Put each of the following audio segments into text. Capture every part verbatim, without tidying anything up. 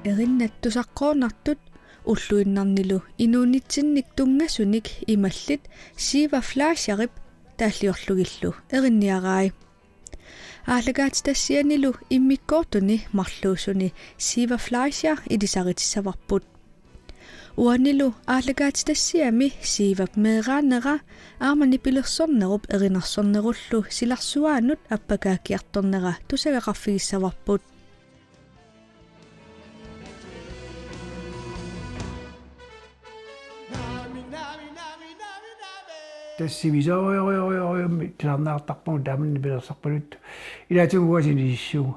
Erinnat tusaqqoornartut ulluinnarnilu inuunitsinnik tunngasunik imallit Siiva Fleischerip taalliorlugillu erinniarai. Aallakaatitassianilu immikkoortuni marluusuni Siiva Fleischer ilisaritissarput. Uanilu aallakaatitassiami Siivap meeraanera aamma nipilersornerup erinarsornerullu silarsuaanut appakaakkiartornera tusagaqarfigissavarput. Tassa sivisoorujussuarmik tusarnaartarpugut taamani nipilersarpaluttoq. Ilaatigut uanga sinillugu.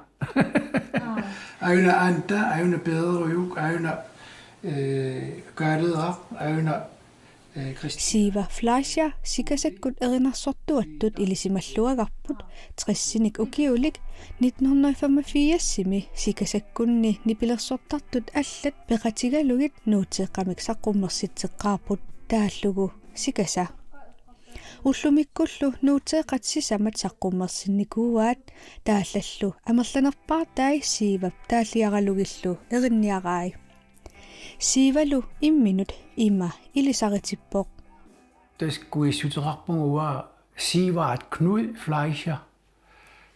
Aajuna Anda, aajuna Pederujuk, aajuna, eh, Kaaleeraq, aajuna, eh, Christ- Siiva Fleischer sikasakkut erinarsortuattut ilisimalluagarput tressinik ukiulik nitten hundrede og femogfirsimi sikasakkunni nipilersortartut allat peqatigalugit nuuteeqqamik saqqummersitseqqaarput taallugu sikasa. Ullumikkullu nuuteeqqat sisamat saqqummersinnikuuaat taallallu amerlanerpaartai Siivap taalliaralugillu erinniarai. Siivalu imminut ima ilisaritippoq. Tassa kuissuteqarpunga uanga Sivert Knud Fleischer.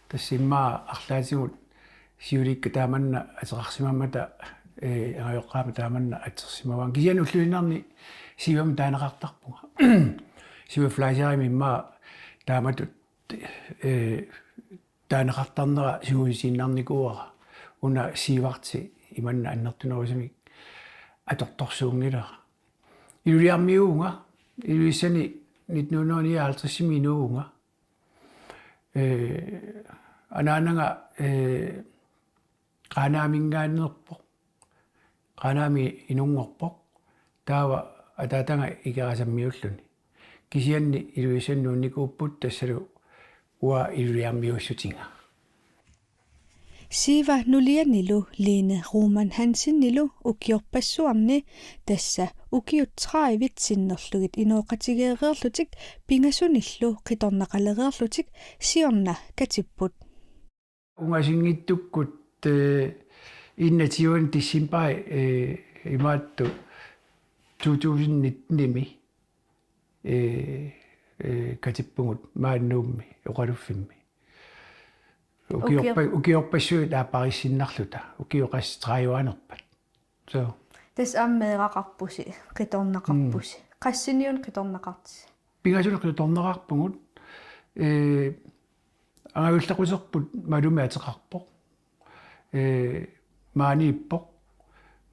Tassa immaqa arlaatigut siuliikka taamanna ateqarsimammata, eh, angajoqqaama taamanna atsersimavaan. Kisianni ulluinnarni Siivamik taaneqartarpunga. Siiva Fleischerimik immaqa taamatut, eh, taaneqartarnera siunniutiinnarnikuuara. Una Siverti imanna annertunerusumik atortorsuunngilara. Ilulissaniuuvunga, Ilulissani nitten hundrede og nioghalvtredsimi inuuvunga. Eh, anaanaga, eh, Qaanaaminngaanneerpoq. Qaanaami inunngorpoq. Taava ataataga Ikerasammiuulluni. Kisianni Ilulissani nuunnikuupput tassalu uanga Ilulissarmiuussutiga. Siiva nulianilu Line Roman Hansenilu ukiorpassuarni tassa ukiut tredive sinnerlugit inooqatigeereerlutik pingasunillu qitornaqalereerlutik siorna katipput. Ungasinngitsukkut, eh, enogtyvende december, eh, imaattoq to tusind nittenimi, eh, eh, katippugut maani Nuummi oqaluffimmi. Ukiorpa-, ukiorpassuit aappariissinnarluta, ukiut qassit tredive-anerpat. So. Tassa aamma meeraqarpusi, qitornaqarpusi. Mm. Qassiniuna qitornaqartisi? Pingasuni qitornaqarpugut, eh, angajullequterput Malumi ateqarpoq. Eh, maaniippoq.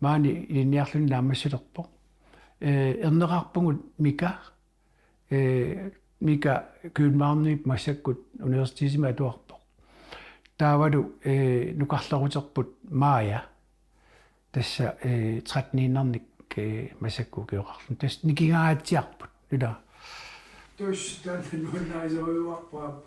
Maani ilinniarluni naammassilerpoq. Eh, erneqarpugut Mika. Eh, Mika Københavnip massakkut universitetimi atuarpoq. Taavalu, eh, nukarleruterput Maja. Tassa, eh, tretteniinnarnik, eh, massakkut ukioqarluni. Tassa nikingaatsiarput, ilaa. Tassa taanna nuannarisorujuarpaa.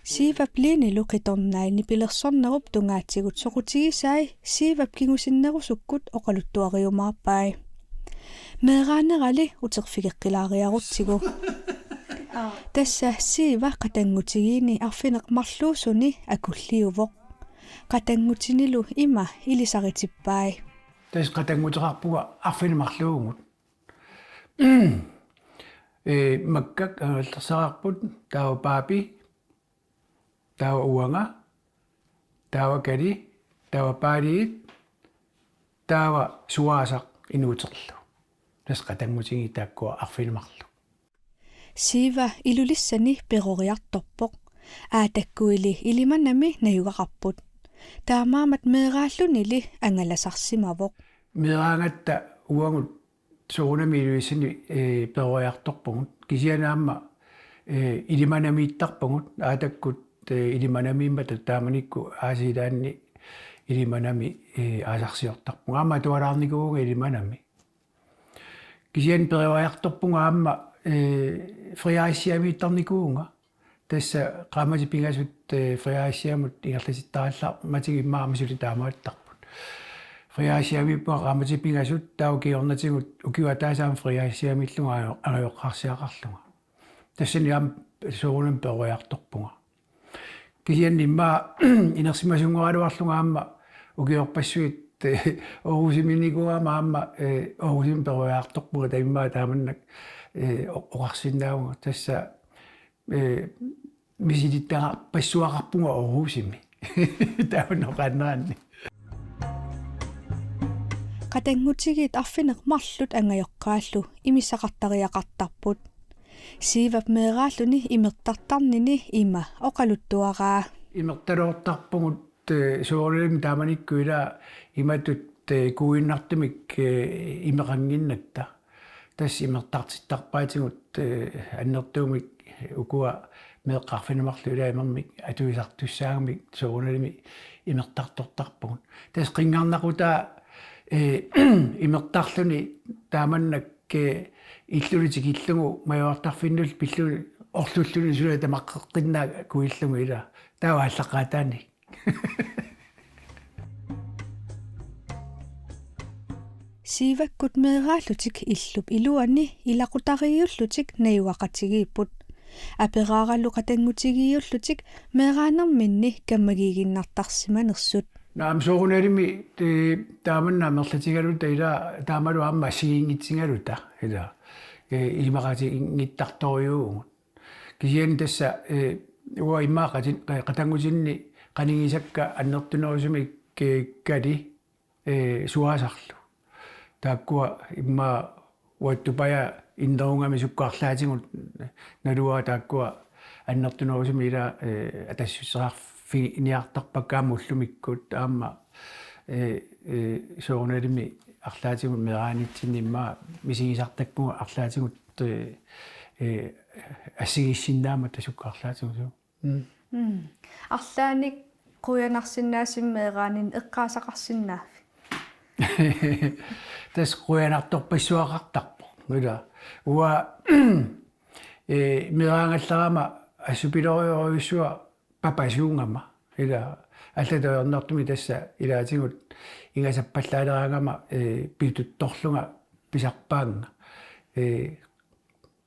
Siivap Linelu qitornai nipilersornerup tungaatigut soqutigisai Siivap kingusinnerusukkut oqaluttuariumaarpai. Meeraanerali uterfigeqqilaariarutsigu. Aa. Tassa Siiva qatanngutigiinni arfineq-marluusuni akulliuvoq. Qatanngutinilu ima ilisaritippai. Tassa qatannguteqarpunga arfineq-marluugut. Eh, makkak angallersaraarput, taava paapi, taava uanga, taava kali, taava paaliit, taava suaasaq inuuterlu. Tassa qatanngutigiit taakkua arfineq-marluk. Siiva Ilulissani peroriartorpoq. Aatakkuili Ilimanami najugaqarput. Taamaammat meeraallunili angalasarsimavoq. Meeraagatta uagut soorunami Ilulissani, eh, peroriartorpugut. Kisianni aamma, eh, Ilimanamiittarpugut. Aatakkut, eh, Ilimanamiimmata taamanikkut aasiit ilaanni Ilimanami, eh, aasarsiortarpugut. Aamma atualaarnikuuvunga Ilimanami. Kisianni peroriartorpunga aamma, eh, Fredericia-miittarnikuuvunga. Tassa qaammatit pingasut, eh, Fredericia-mut ingerlatittarallaarmatigut immaqa aamma suli taamaattarput. Fredericia-miippunga qaammatit pingasut, taava kingornatigut ukiup ataaseq aamma Fredericia-miillunga angajo-, angajoqqaarsiaqarlunga. Tassani aamma soorunami peroriartorpunga. Kisianni immaqa inersimasunngoraluarlunga aamma ukiorpassuit, eh, Aarhusiminikuugama aamma, eh, Aarhusimi peroriartorpunga, taava immaqa taamannak, eh, o-, oqarsinnaavunga. Tassa, eh, misilittagarpassuaqarpunga Aarhusimi. Taava oqaanneranni. Qatanngutigiit arfineq-marluk angajoqqaallu imissaqartariaqartarput. Siivap meeraalluni imertartarnini ima oqaluttuaraa. Imertaloortarpugut, eh, soorunalimi taamanikkut ila imatut, eh, kuinnartumik, eh, imeqannginnatta. Tassa imertartittarpaatigut, eh, annertuumik ukua meeqqat arfineq-marluk ila imermik atuisartussaagamik soorunalimi imertartortarpugut. Tassa qinngarnaqutaa, eh, imertarluni taamannak, eh, illuni tikillugu majuartarfinnullu pilluni orlulluni suna tamaqqeqqinnaaq kuillugu ila. Taava aallaqqaataani. Siivakkut meeraallutik illup iluani ilaqutariiullutik najugaqatigiipput. Aperaaralu qatanngutigiiullutik meeraanerminni kammagiiginnartarsimanersut. Naamik, soorunalimi, eh, taamanna amerlatigaluta ila taamalu aamma assigiinngitsigaluta ila, eh, isumaqatiginngittartorujuuvugut. Kisianni tassa, eh, uanga immaqa qatin-, eh, qatanngutinni qanigisakka annertunerusumik, eh, Kali, eh, Suaasarlu. Taakkua immaqa uattupajaa innerugami sukkaarlaatigut naluara, taakkua annertunerusumik ila, eh, atassutissaqarfiginiartarpakka aamma ullumikkut aamma, eh, eh, soorunalimi arlaatigut meeraanitsinni immaqa misigisartakkagut arlaatigut, eh, eh, assigiissinnaammata sukkaarlaatigut. Mm. Mm. Arlaannik qujanarsinnaasumik meeraaninni eqqaasaqarsinnaavit? Tassa qujanartorpassuaqartarpoq. Ila. Uanga, eh, meeraagallarama assut pilorujussuaq papasuugama. Ila allatut ajornartumik tassa ilaatigut ingasappallaaleraangama, eh, pituttorlunga pisarpaannga. Eh,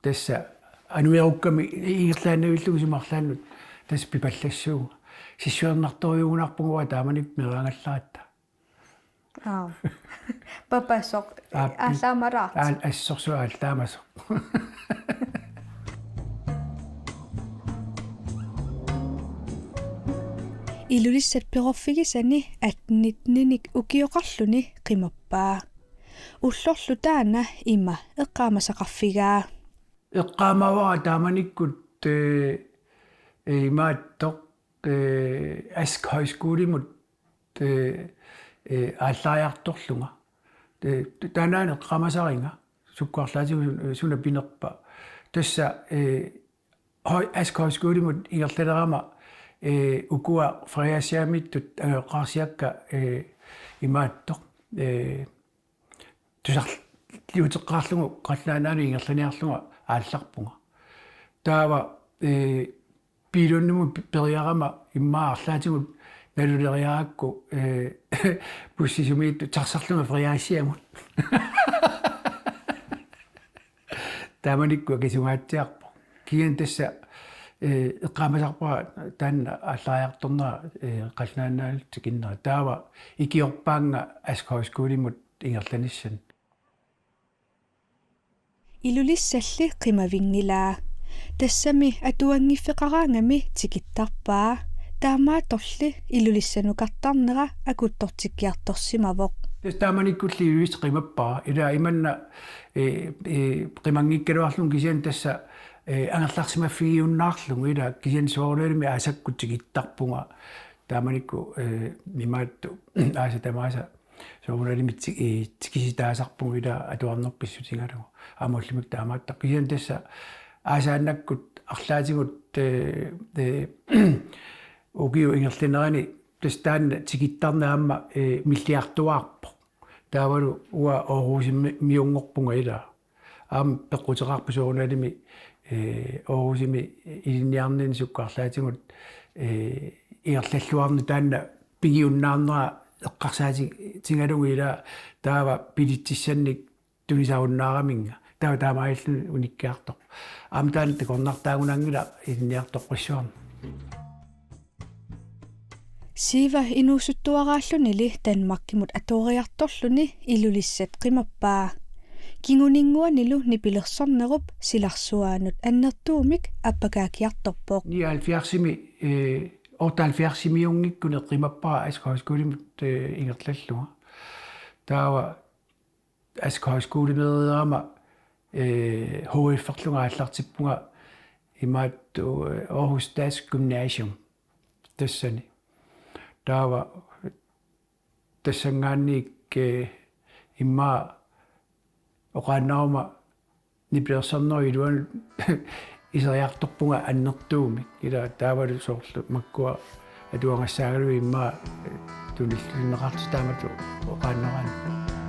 tassa anuerukkami ingerlaannavillunga isumaqarlaannut tassa pipallassuunga. Sissuernartorujuugunarpunga uanga taamanikkut meeraagallaratta. Aap. Papasoq. Aap. Aallaamalaartoq. Aap, assorsuaq aallaamasoq. Ilulissat perorfigisani atten-nitteninik ukioqarluni qimappaa. Ullorlu taanna ima eqqaamasaqarfigaa. Eqqaamavara taamanikkut, eh, eh, imaattoq, eh, Ask Højskolimut, eh, eh, aallariartorlunga. Eh, taannaana eqqaamasariga sukkaarlaatigut, eh, suna pinerpa. Tassa, eh, Høj-, Ask Højskolimut ingerlalerama, eh, ukua Fredericia-miittut angajoqqaarsiakka, eh, imaattoq, eh, tusarliuteqqaarlugu Qallunaat Nunaannut ingerlaniarlunga aallarpunga. Taava, eh, Billundimut pe-, periarama immaqa arlaatigut naluleriarakku, eh, bussisumiittut taxarlunga Fredericia-mut. Taamanikkut akisugaatsiarpoq. Kisianni tassa, eh, eqqaamasarpara taanna aallariartornera, eh, Qallunaat Nunaannullu tikinnera. Taava ikiorpaannga Ask Højskolimut ingerlanissannut. Ilulissalli qimavinngilaa. Tassami atuanngiffeqaraangami tikittarpaa. Taamaattorli Ilulissanukartarnera akuttortikkiartorsimavoq. Tassa taamanikkulli Ilulissat qimappara. Ila imanna, eh, eh, qimanngikkaluarlugu kisianni tassa, eh, angerlarsimaffigiunnaarlugu ila kisianni soorunalimi aasakkut tikittarpunga. Taamanikkut, eh, imaattoq aasat tamaasa soorunalimi ti-, eh, tikisitaasarpugut ila atuarneq pissutigalugu. Aamma ullumikkut taamaattut. Kisianni tassa aasaannakkut arlaatigut, eh, eh, ukiup ingerlanerani tassa taanna tikittarneq aamma, eh, milliartuaarpoq. Taavalu uanga Aarhusimi-, miunngorpunga ila. Aamma peqquteqarpoq soorunalimi, eh, Aarhusimi ilinniarninni sukkaarlaatigut, eh, ingerlalluarneq taanna pigiunnaarnera eqqarsaatigalugu ila taava bilitsissannik tunisarunnaaraminnga. Taava taamaalilluni unikkiartorpoq. Aamma taanna takornartaagunanngilaq ilinniartoqqissuarnik. Siiva inuusuttuaraallunili Danmarkimut atuariartorluni Ilulissat qimappaa. Kinguninguanilu nipilersornerup silarsuaanut annertuumik appakaakiartorpoq. Nioghalvfjerdsimi, øh, otteoghalvfjerdsimiunngikkuni qimappara Ask Højskolimut, øh, ingerlallunga. Taava Ask Højskolimeereerama, øh, H F-erlunga aallartippunga imaattoq, øh, Aarhus Statsgymnasium tassani. Taava tassanngaanniit, øh, immaqa oqaannaruma nipilersornerup iluanut iseriartorpunga annertuumik. Ila taavalu soorlu makkua atuagassaagaluit immaqa, øh, tunilliunneqartut taamatut oqaannaraanni.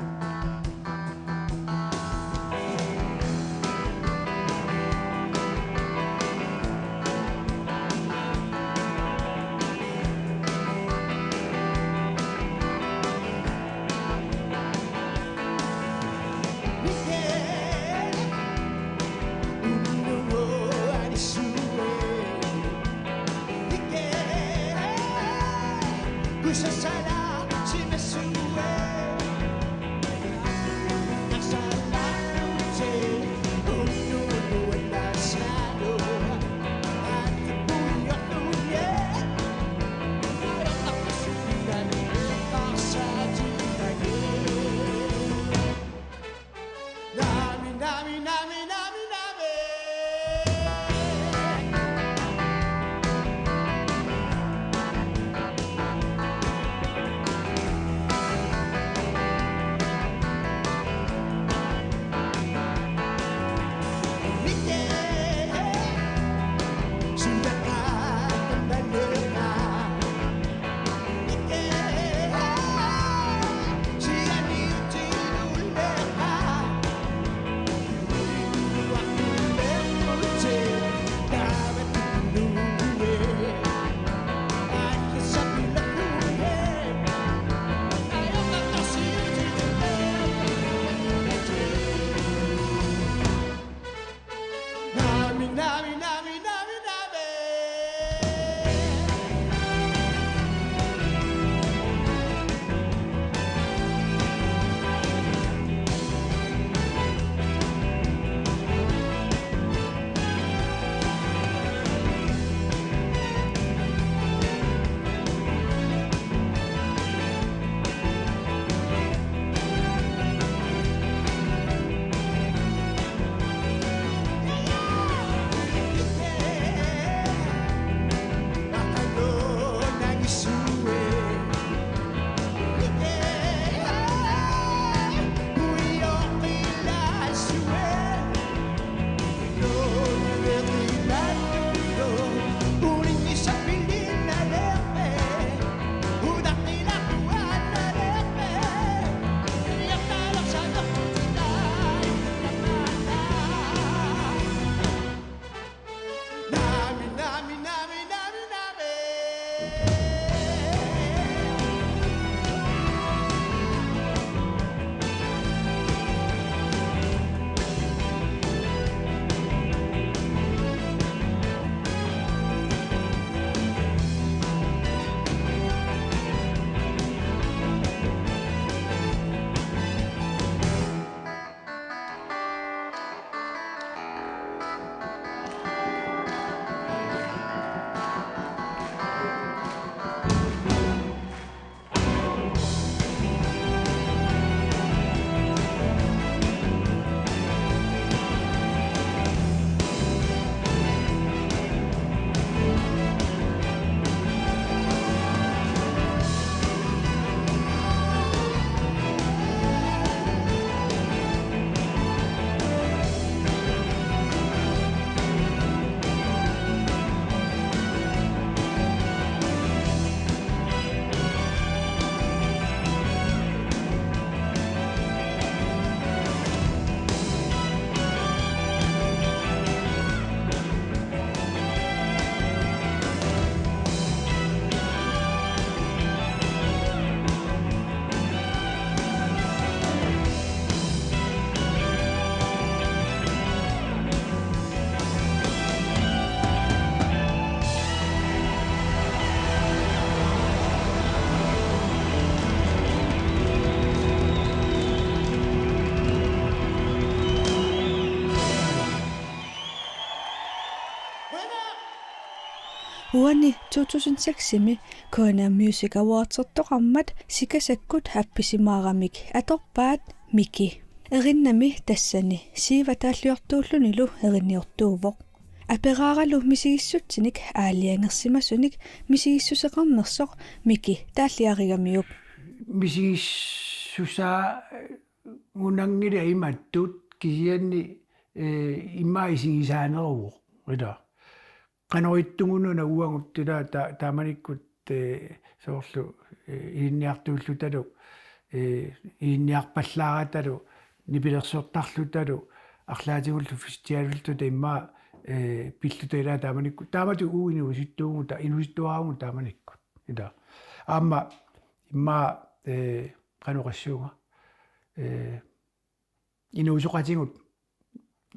Uani to tusind seks-imi K N R Music Awards-ertoqarmat sikasakkut appisimaaramik atorpaat Miki. Erinnami tassani Siiva taalliortuullunilu erinniortuuvoq. Aperaaralu misigissutsinik aalajangersimasunik misigissuseqarnersoq Miki taalliarigamiuk. Misigissusaa ngunanngilaq imattut kisianni, eh, immaqa isigisaaneruvoq. Ila. Qanorittungununa uagut ila ta-, taamanikkut, eh, soorlu, eh, ilinniartuullutalu, eh, ilinniarpallaaratalu, nipilersortarlutalu, arlaatigullu festivalilluta immaqa, eh, pilluta ila taamanikkut. Taamatut uagut inuusuttuuvugut, inuusuttuaraavugut taamanikkut. Ila. Aamma immaqa, eh, qanoq oqassuunga. Eh, inuusoqatigut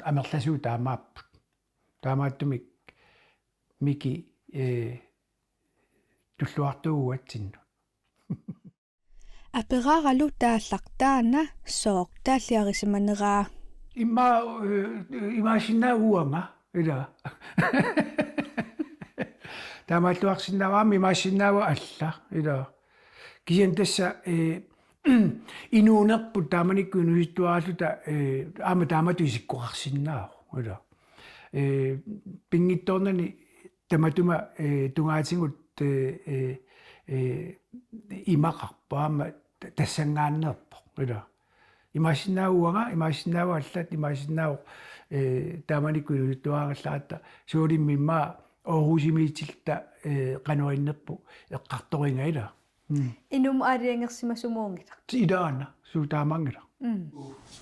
amerlasuut taamaapput. Taamaattumik Miki, eh, tulluartuuguatsinnut. Aperaaralu taallaq taanna sooq taalliarisimaneraa. Immaqa, eh, imaassinnaavoq uanga, ila. Taamaalluarsinnaavoq aamma imaassinnaavoq alla, ila. Kisianni tassa, eh, inuunerput taamanikkut inuusuttuaraalluta, eh, aamma taamatut isikkoqarsinnaavoq, ila. Eh, pinngitsoornani tamatuma, eh, tungaatigut, eh, eh, eh, imaqarpoq aamma ta-, tassanngaanneerpoq, ila. Imaassinnaavoq uanga, imaassinnaavoq allat, imaassinnaavoq, eh, taamanikkut inuusuttuaraangallaratta, soorunami immaqa Aarhusimiitsilluta, eh, qanoq innerpoq eqqartoriga, ila. Mm. Inummut aalajangersimasumuunngilaq. Ilaana, suut taamaanngilaq. Mm.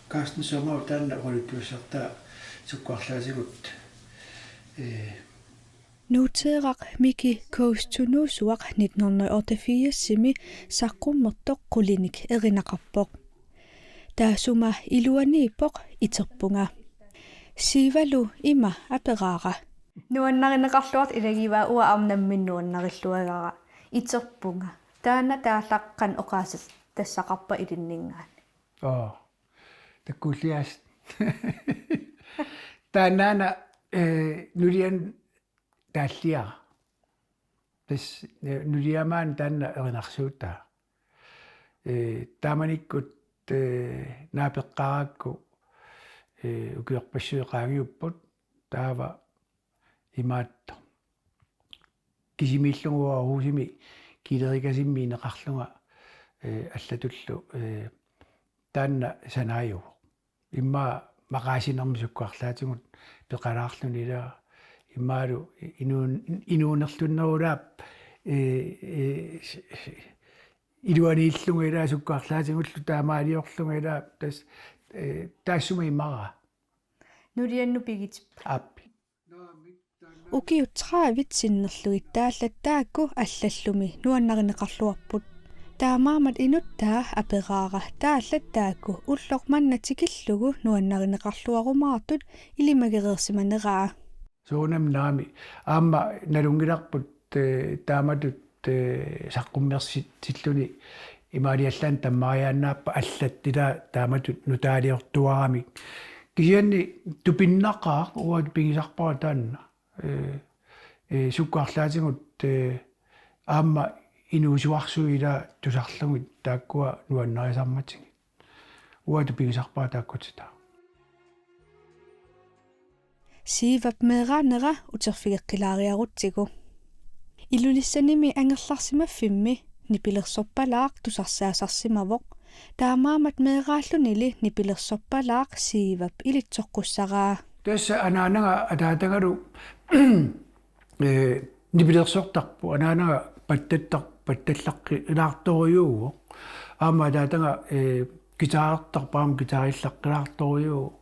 Carsten Sommer taanna oqaluttuassartaa sukkut arlaatigut, eh, Nuuteeraq Miki Koos Tunuusuaq nitten hundrede og otteogfirs-imi saqqummertoq qulinik erinaqarpoq. Taassuma iluaniippoq Iterpunga. Siivalu ima aperaara. Nuannarineqarluartut ilagivaa, uanga aamma nammineq nuannarilluagara. Iterpunga. Taanna taallaq qanoq oqaaseq tassaqarpa ilinninngaanniit? Oo. Takkuulliaas. Taannaana, eh, nulian taalliara. Tassa, eh, nuliamaana taanna erinarsuutaa. Eh, taamanikkut, eh, naapeqqaarakku, eh, ukiorpassuit qaangiupput, taava imaattoq. Kisimiillunga Aarhusimi Kiilerikasimmi ineqarlunga, eh, allatullu, eh, taanna sanaajuvoq. Immaqa maqaasinermi sukkut arlaatigut peqalaarluni ila immaqalu inuun-, inuunerlunnerulaap, eh, eh, s-, s-, iluaniillunga ila sukkut arlaatigullu taamaaliorlunga ila tas-, eh, taassuma imara. Nuliannut pigitippat. Aap. Ukiut tredive sinnerlugit taallat taakku allallumi nuannarineqarluarput. Taamaammat inuttaa aperaara taallat taakku ulloq manna tikillugu nuannarineqarluarumaartut ilimagereersimaneraa. Soorunami naamik. Aamma nalunngilarput, eh, taamatut, eh, saqqummersitsilluni imaaliallaannaq tammariaannaappat allat ila taamatut nutaaliortuaramik. Kisianni tupinnaqaaq, uanga pigisarpara taanna. Eh, eh, sukkut arlaatigut, eh, aamma inuusuarsuit ila tusarlugit taakkua nuannarisarmatigit. Uanga pigisarpara taakkutitaa. Siivap meeraanera uterfigeqqilaariarutsigu. Ilulissanimi angerlarsimaffimmi nipilersorpalaaq tusarsaasarsimavoq. Taamaammat meeraallunili nipilersorpalaaq Siivap ilitsoqqussaraa. Tassa anaanaga ataatagalu, eh, nipilersortarput, anaanaga pattattar-, pattallaqqilaartorujuuvoq. Aamma ataataga, eh, guitarertarpoq, aamma guitarillaqqilaartorujuuvoq.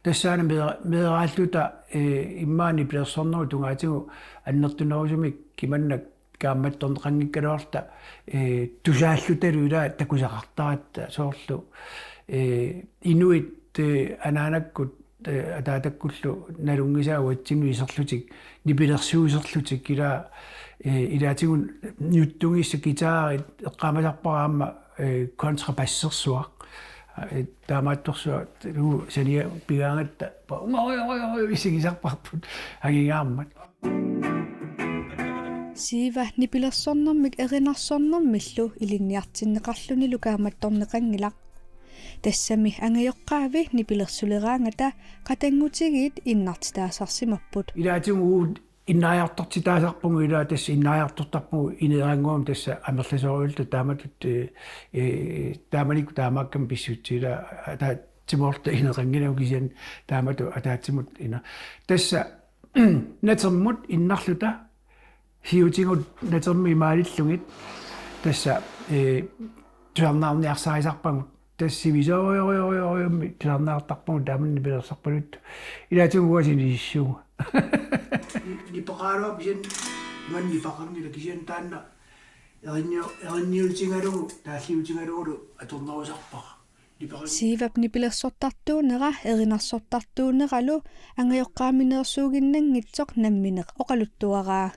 Tassaana mee-, meeraalluta, eh, immaqa nipilersornerup tungaatigut annertunerusumik kimannak kaammattorneqanngikkaluarluta, eh, tusaallutalu ila takusaqartaratta soorlu, eh, inuit, eh, anaanakkut, eh, ataatakkullu nalunngisaat uatsinnut iserlutik, nipilersuuserlutik ila, eh, ilaatigut nuttunngissat guitarit eqqaamasarpara aamma, eh, kontrabassersuaq. Eh, taamaattorsuaq, uu, saniatigut pigaangatta, pa-, unga, oi, oi, oi, isigisarparput, angingaarmat. Siiva nipilersornermik erinarsornermillu ilinniartinneqarlunilu kaammattorneqanngilaq. Tassami angajoqqaavi nipilersuleraangata qatanngutigiit innartitaasarsimapput. Ilaatigut uagut innariartortitaasarpugut, ilaa tassa innariartortarpugut ineerannguamik tassa amerlasoorujussuulluta taamatut, eh, eh, taamanikkut taamaakkami pissutsit, ilaa ataatsimoorluta ineqanngilaq kisianni taamatut ataatsimut ina. Tassa natermut innarluta siutigut natermi imaalillugit tassa, eh, tusarnaarniarsarisarpagut. Tassa sivisoorujussuarmik tusarnaartarpagut taamani nipilersarpagut. Ilaatigut uanga sinillugu. Ni-, nipeqaraluarpoq kisianni, imanna nipeqarnila kisianni taanna erinniu-, erinniutigalugu, taalliutigalugulu atornerusarpara. Nipeqar- Siivap nipilersortartuunera erinarsortartuuneralu angajoqqaamineersuuginnanngitsoq nammineq oqaluttuaraa.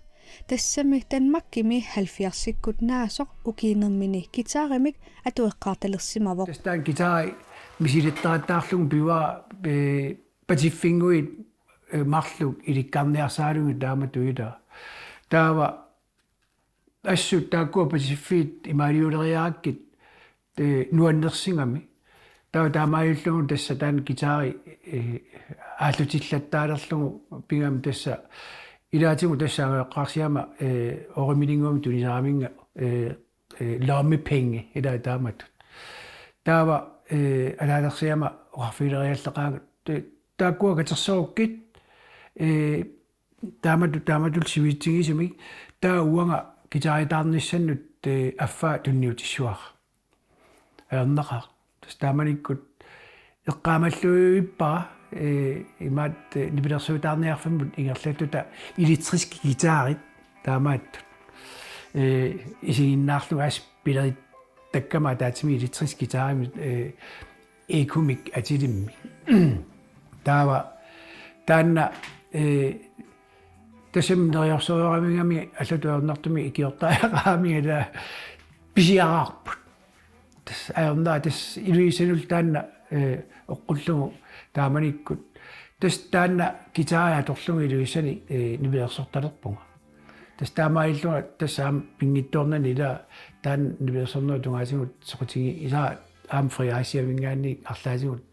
Tassami Danmarkimi halvfjerdsikkut naasoq ukiinermini guitarimik atueqqaartalersimavoq. Tassa taanna guitari misilittarattaarlugu pivara, eh, patiffinnguit, eh, marluk ilikkarniarsaralugit taamatut, ilaa. Taava assut taakkua patiffiit imaaliuleriarakkit, eh, nuannersigami. Taava taamaalilluni tassa taanna guitari, eh, aallutillattaalerlugu pigami tassa ilaatigut tassa angajoqqaarsiama, eh, orimininnguami tunisaraminnga, eh, eh, lommepenge, ilaa taamatut. Taava, eh, alaalersiama oqarfigilerialleqaanga, eh, taakkua katersorukkit, eh, taamatut, taamatut sivisutigisumik, taava uanga guitaritaarnissannut, eh, affaa tunniutissavara. Ajornaqaaq. Tassa taamanikkut eqqaamalluippara, eh, imaat, eh, nipilersuutaarniarfimmut ingerlattuta elektriske guitarit taamaattut. Eh, isiginnaarlugu assut pilerittakkama ataatsimik elektrisk guitarimik, eh, ekomik atilimmik. Taava taanna, eh, tassami neriorsoraramigami allatut ajornartumik ikiortariaqarami, ilaa pisiaraarput. Tassa ajornaa tassa Ilulissanullu taanna, eh, oqqullugu taamanikkut. Tassa taanna guitari atorlugu Ilulissani, eh, nipilersortalerpunga. Tassa taamaalillunga tassa aamma pinngitsoornani ilaa taanna nipilersornerup tungaatigut soqutigisara aamma Fredericia-minngaanniit arlaatigut,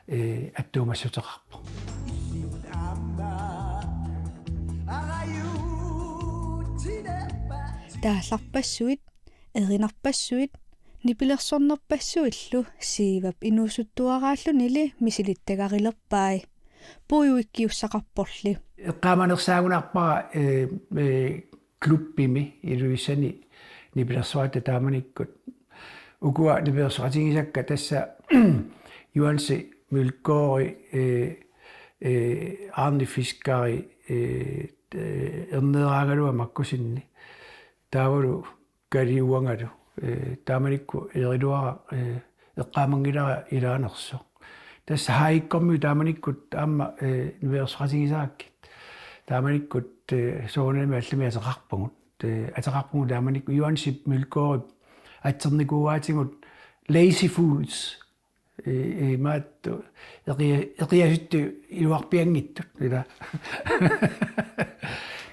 eh, attuumassuteqarpoq. Taallarpassuit, erinarpassuit, nipilersornerpassuillu Siivap inuusuttuaraallunili misilittagarilerpai. Puiuikkiussaqarporli. Eqqaamanersaagunarpara, eh, eh, klubbimi Ilulissani nipilersoratta taamanikkut. Ukua nipilersoqatigisakka tassa Juaansi Mølgaard, eh, eh, Arne Fiskeri, eh, eh, Erneeraangalu amakkusinni. Taavalu Kali uangalu, eh, taamanikkut ileriluaraq, eh, eqqaamanngilara ilaanersoq. Tassa Haikkormiut taamanikkut aamma, eh, nipilersoqatigisarakkit. Taamanikkut, eh, soorunami allamik ateqarpugut. Eh, ateqarpugut taamanikkut Juaansi Mølgaardip atsernikuuaatigut Lazy Fools. Eh, eh, imaattoq eqia-, eqiasuttut iluarpianngitsut, ilaa.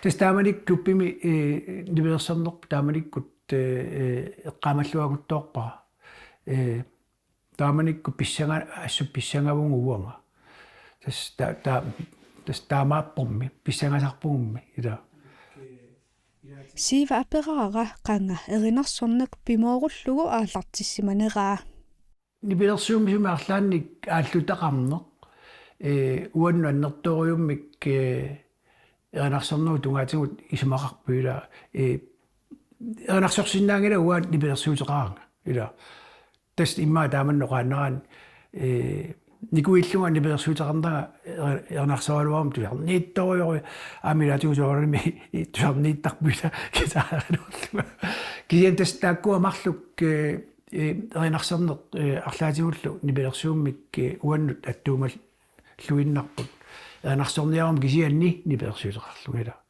Tassa taamanikkut klubbimi, eh, nipilersornerput taamanikkut, eh, eh, eqqaamalluaguttoorpara. Eh, taamanikkut pissanga-, assut pissangavunga uanga. Tassa ta-, ta-, tassa taamaappormi, pissangasarpugummi, ilaa. Siiva aperaara qanga erinarsorneq pimoorullugu aallartissimaneraa. Nipilersuummi sumi arlaannik aallutaqarneq, eh, uannut annertoorujummik, eh, erinarsornerup tungaatigut isumaqarpoq, ilaa, eh, erinarsorsinnaanngilanga uanga nipilersuuteqarama, ilaa. Tassa immaqa taamanna oqaannaraanni, eh, nikuillunga nipilersuuteqarnanga er-, erinarsoraluaruma tusarniittorujorujuk, aamma ilaatigut soorunami tusarniittarput, ilaa, guitariluarlunga. Kisianni tassa taakkua marluk, eh, eh, erinarsorneq, eh, arlaatigullu nipilersuummik, eh, uannut attuumalluinnarput. Erinarsorniaruma kisianni nipilersuuteqarlunga, ilaa.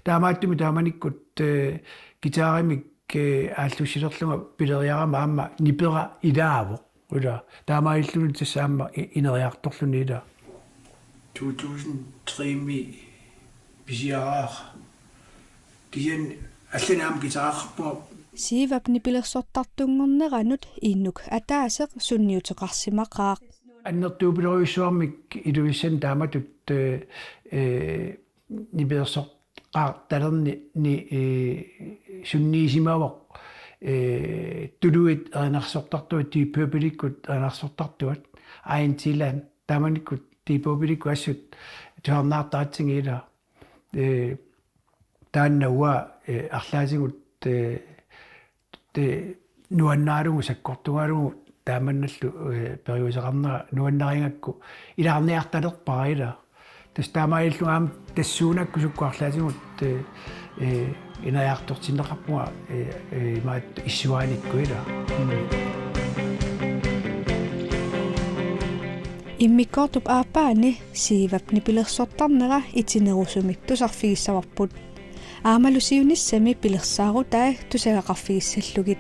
Taamaattumik taamanikkut, eh, guitarimik, eh, aallussilerlunga pileriarama aamma nipera ilaavoq, ilaa. Taamaalilluni tassa aamma i-, ineriartorluni, ilaa. To tusind tre-mi pisiaraara. Kisianni Allani aamma kisaqarpunga. Siivap nipilersortartunngorneranut inuk ataaseq sunniuteqarsimaqaaq. Annertuupilorujussuarmik Ilulissani taamatut, eh, eh, nipilersortartalerni, ni, eh, sunniisimavoq, eh, tuluit erinarsortartuat, Deep Purple-ikkut erinarsortartuat, Iron Giant, taamanikkut Deep Purple-ikkut assut tusarnaartaratsigu ilaa. Eh, taanna uanga, eh, arlaatigut, eh, te nuannaralugu sakkortugalugu taamannallu, eh, periuseqarnera nuannarigakku ilaarniartalerpara ilaa. Tassa taamaalillunga aamma tassuunakkut sukkut arlaatigut, eh, eh, ineriartortinneqarpunga, eh, eh, imaattoq issuaanikkut ilaa. Mm. Immikkoortup aappaani Siivap nipilersortarnera itinerusumik tusarfigissavarput. Aammalu siunissami pilersaarutai tusagaqarfigissallugit.